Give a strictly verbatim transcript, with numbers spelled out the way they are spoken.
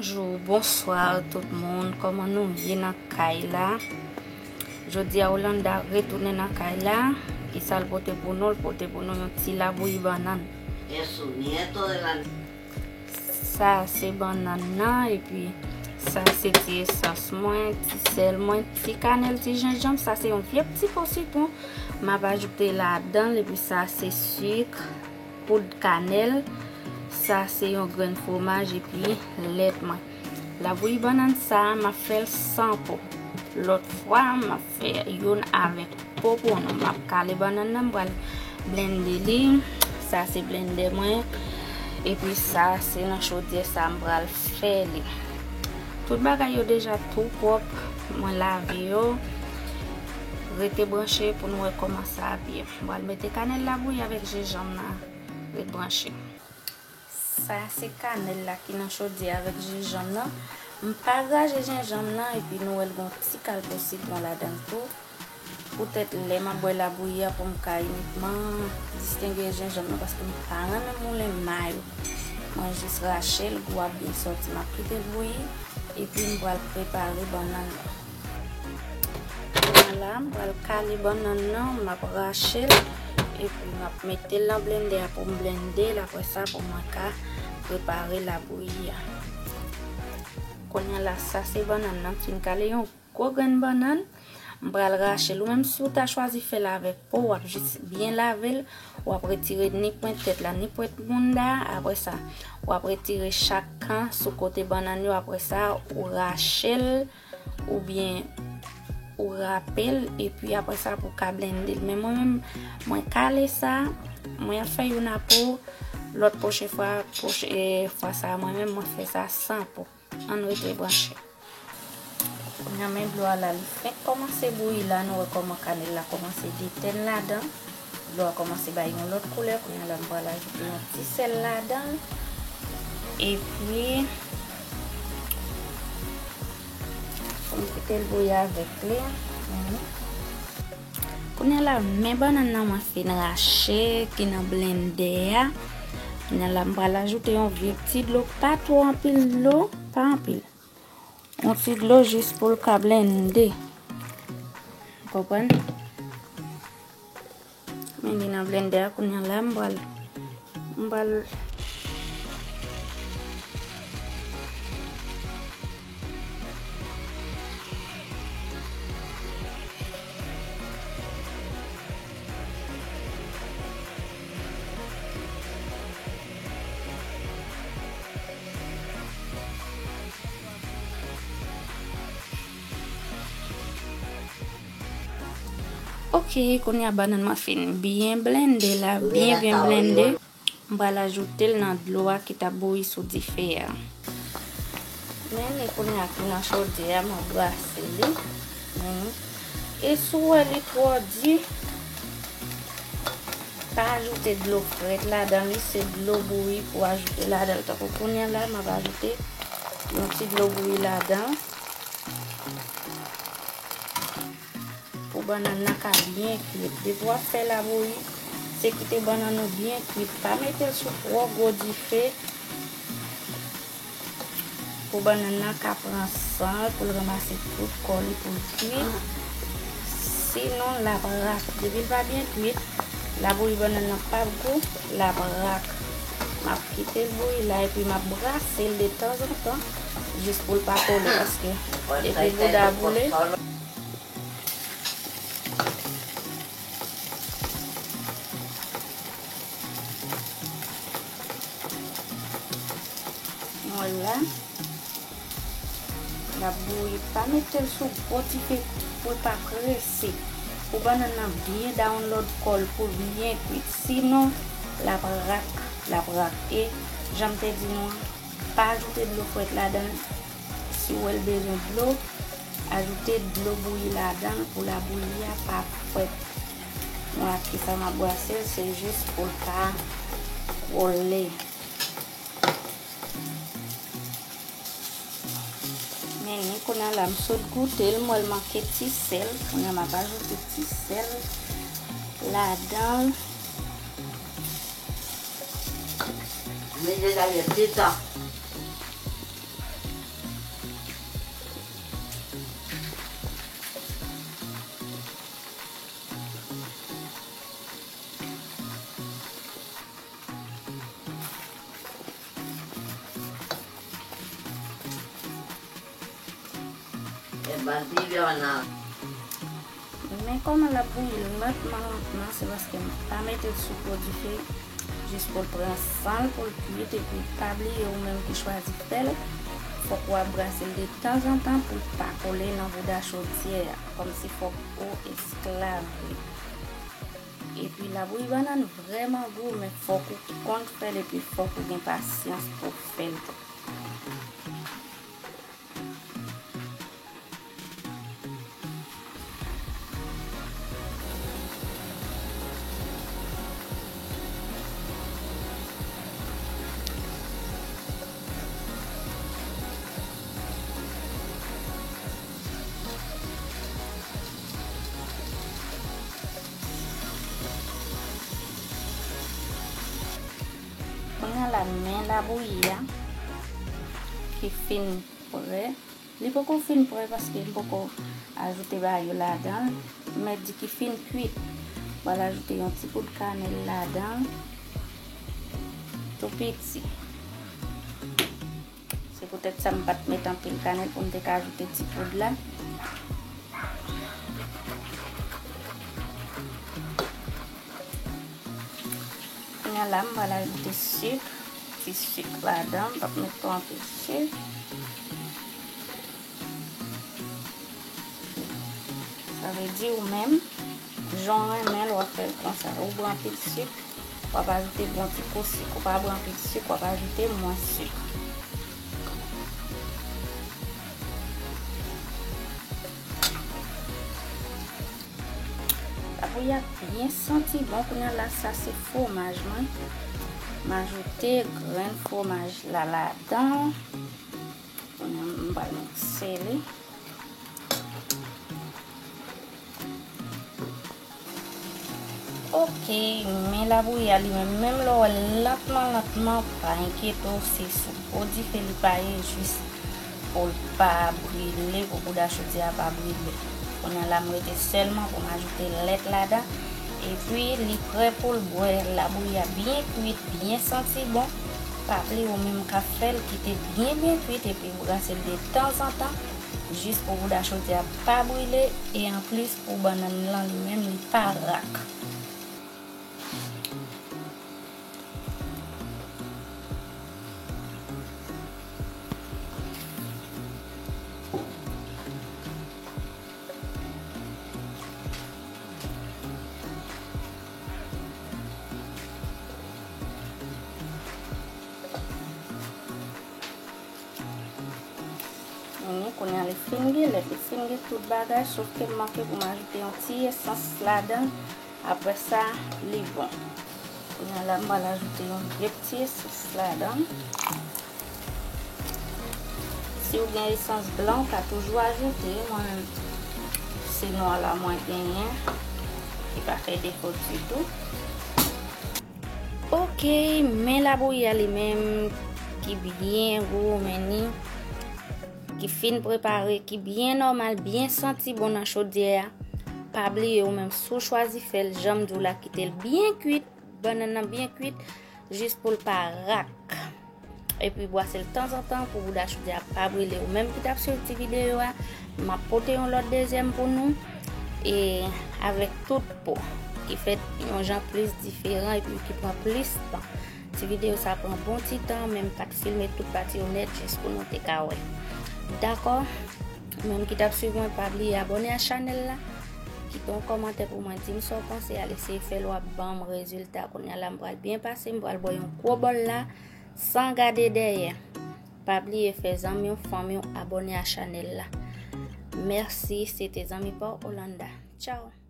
Bonjou, bonswa tout moun, kòman nou ye nan kay la? Jodi a Rolanda retounen nan kay la. Kisa l pote pou nou? L pote pou nou yon ti labouyi bannann. Eso, nieto de la Sa se bannann nan, epi sa se ti esans mwen, ti sèl mwen, ti kanèl, ti jenjanm. Sa se yon vye ti po sitwon m ap ajoute ladan l, epi sa se sik, poud kanèl. Sa se yon grenn fwomaj, epi lèt mwen. Labouyi bannann sa a, m ap fè l san po. Lòt fwa, m ap fè youn avèk po pou nou. M ap kale bannann nan, m pral blende li. Sa se blendè mwen. Epi sa se nan chodyè sa m pral fè li. Tout bagay yo deja tou pwòp. Mwen lave yo. Rete branche pou nou wè kòman sa ap ye. M pral mete kanèl la bouyi avèk jenjanm nan. Ret branche. Sa se kanèl la ki nan chodyè avèk jenjanm nan. M pa graje jenjanm nan, epi nou wè l gon ti kal po sitwon ladan l tou. Poutèt lè m ap bwè labouyi a, pou m ka inikman distenge jenjanm nan, paske m pa renmen moulen mayo. Mwen jis rache l, gou ap byen sòti. M ap kite l bouyi, epi m pral prepare bannann nan. Kounye a la, m pral kale bannann nan, m ap rache l, epi m ap mete l nan blendè a pou m blende l, apre sa pou mwen ka prepare labouyi a. Kounye a la, sa se bannann nan, m fin kale yon gwo grenn bannann, m pral rache l. Ou menm, si w ta chwazi fè l avèk po, w ap jis byen lave l, w ap retire ni pwent tèt la, ni pwent mounda a, apre sa, w ap retire chak kan sou kote bannann yo, apre sa, ou rache l, oubyen ou rape l, epi apre sa pou w ka blende l. Men mwen menm, mwen kale sa, mwen ap fè youn a po, lòt pwochen fwa, pwochen, e, fwa sa a, mwen menm, mwen fè sa san po. Ann rete branche. Kounye a men dlo a la, li fenk kòmanse bouyi la, nou wè kòman kanèl la kòmanse detèn ladan. Dlo a kòmanse bay yon lòt koulè. Kounye a la, m pral ajoute yon ti sèl ladan. Epi, pou m kite l bouyi avèk li. Mhm. Kounye a la, men bannann nan mwen fin rache, ki nan blendè a. Kounye a la, m pral ajoute yon vye ti dlo, pa twò anpil dlo, pa anpil. Yon ti dlo jis pou l ka blende. Ou konprann? Men li nan blendè a kounye a la, m pral, m pral Ok, kounye a bannann mwen fin byen blende la, byen, byen blende. M pral ajoute l nan dlo a ki t ap bouyi sou dife a. Men li kounye a ki nan chodyè a, m ap brase li. Mhm. E si w wè li twò di, pa ajoute dlo frèt ladan li, se dlo bouyi pou ajoute ladan l. Tankou kounye a la, m ap ajoute yon ti dlo bouyi ladan. Pou bannann nan ka byen kwit. Depi w ap fè labouyi, se kite bannann ou byen kwit. Pa mete l sou twò gwo dife. Pou bannann nan ka pran san l, pou l ranmase tout kò li, pou l kwit. Sinon, l ap rak. Depi l pa byen kwit, labouyi bannann nan p ap gou, l ap rak. M ap kite l bouyi la, epi m ap brase l de tanzantan, jis pou l pa kole, paske depi bouda boule. Nou wè l la. L ap bouyi. Pa mete l sou gwo dife pou l pa prese. Pou bannann nan byen download kò l pou l byen kwit. Sinon, l ap rak. L ap rak. E, jan m te di nou an, pa ajoute dlo frèt ladan l. Si w wè l bezwen dlo, ajoute dlo bouyi ladan l pou labouyi a pa frèt. Mwen ak kisa m ap brase l, se jis pou l ka wole. Men ni kounye a la, m sot goute l, m wè l manke ti sèl. Kounye a m ap ajoute ti sèl ladan l. Men deja gen ti tan. Bati byan nan. Men kòman l ap bouyi lantman, lantman, se paske m pa mete l sou gwo dife, jis pou l pran san l, pou l kuit, epi pa bliye ou menm ki chwazi fè l, fòk w ap brase l de tanzantan pou l pa kole nan bouda chodyè a, kòmsi fòk ou esklav li. Epi labouyi bannann vrèman gou, men fòk ou konn fè l, epi fòk ou gen pasyans pou fè l tou. Kounye a la, men labouyi a ki fin prè. Li poko fin prè paske m poko ajoute bagay yo ladan l. Mèt di ki fin kuit. M pral ajoute yon ti poud kanèl ladan l. Tou piti. Se poutèt sa m pa t met anpil kanèl pou m te ka ajoute ti poud la. Kounye a la, m pral ajoute sik, ti sik ladan, m p ap met twò anpil sik. Sa vle di ou menm, jan w renmen l, w ap fè l konsa. Ou bwè anpil sik, w ap ajoute bon ti kou sik. Ou pa bwè anpil sik, w ap ajoute mwens sik. Labouyi a byen santi bon. Kounye a la, sa se fwomaj mwen. M ajoute grenn fwomaj la ladan. Kounye a m pral mikse li. Ok, men labouyi a li menm, menm lè w wè l lantman, lantman, pa enkyete w, se sou gwo dife li pa ye, jis pou l pa brile, pou bouda chodyè a pa brile. Kounye a la, m rete sèlman pou m ajoute lèt ladan. Epi, li prè pou l bwè. Labouyi a byen kuit, byen santi bon. Pa bliye ou menm k ap fè l, kite l byen, byen kuit, epi brase l de tanzantan, jis pou bouda chodyè a pa brile, e anplis pou bannann lan li menm, li pa rak. Kounye a li fin gen lèt, li fin gen tout bagay, sof ke m manke pou m ajoute yon ti esans ladan. Apre sa, li bon. Kounye a la, m pral ajoute yon de ti esans ladan. Si w gen esans blan, w ka toujou ajoute. Mwen, se nwa la mwen genyen, ki pa fè defo ditou. Ok, men labouyi a li menm ki byen gou, men ni ki fin prepare, ki byen nòmal, byen santi bon nan chodyè a. Pa bliye ou menm, si w chwazi fè l, jan m di w la, kite l byen kuit, bannann nan byen kuit, jis pou l pa rak. Epi bwase l tanzantan pou bouda chodyè a pa brile. Ou menm ki t ap swiv ti videyo a, m ap pote yon lòt dezyèm pou nou. E avèk tout po, ki fèt yon jan plis diferan epi ki pran plis tan. Ti videyo sa pran bon ti tan, men m pa t filme tout pati yo nèt jis pou nou te ka wè. Dakò? Ou menm ki t ap swiv mwen, pa bliye abòne a chanèl la. Kite yon kòmantè pou mwen, di m sa w panse, al eseye fè l, w ap ban m rezilta. Kounye a la, m pral byen pase, m pral bwè yon gwo bòl la, san gade dèyè. Pa bliye fè zanmi w, fanmi w abòne a chanèl la. Mèsi, se te zanmi pa w Olanda. Tchaw!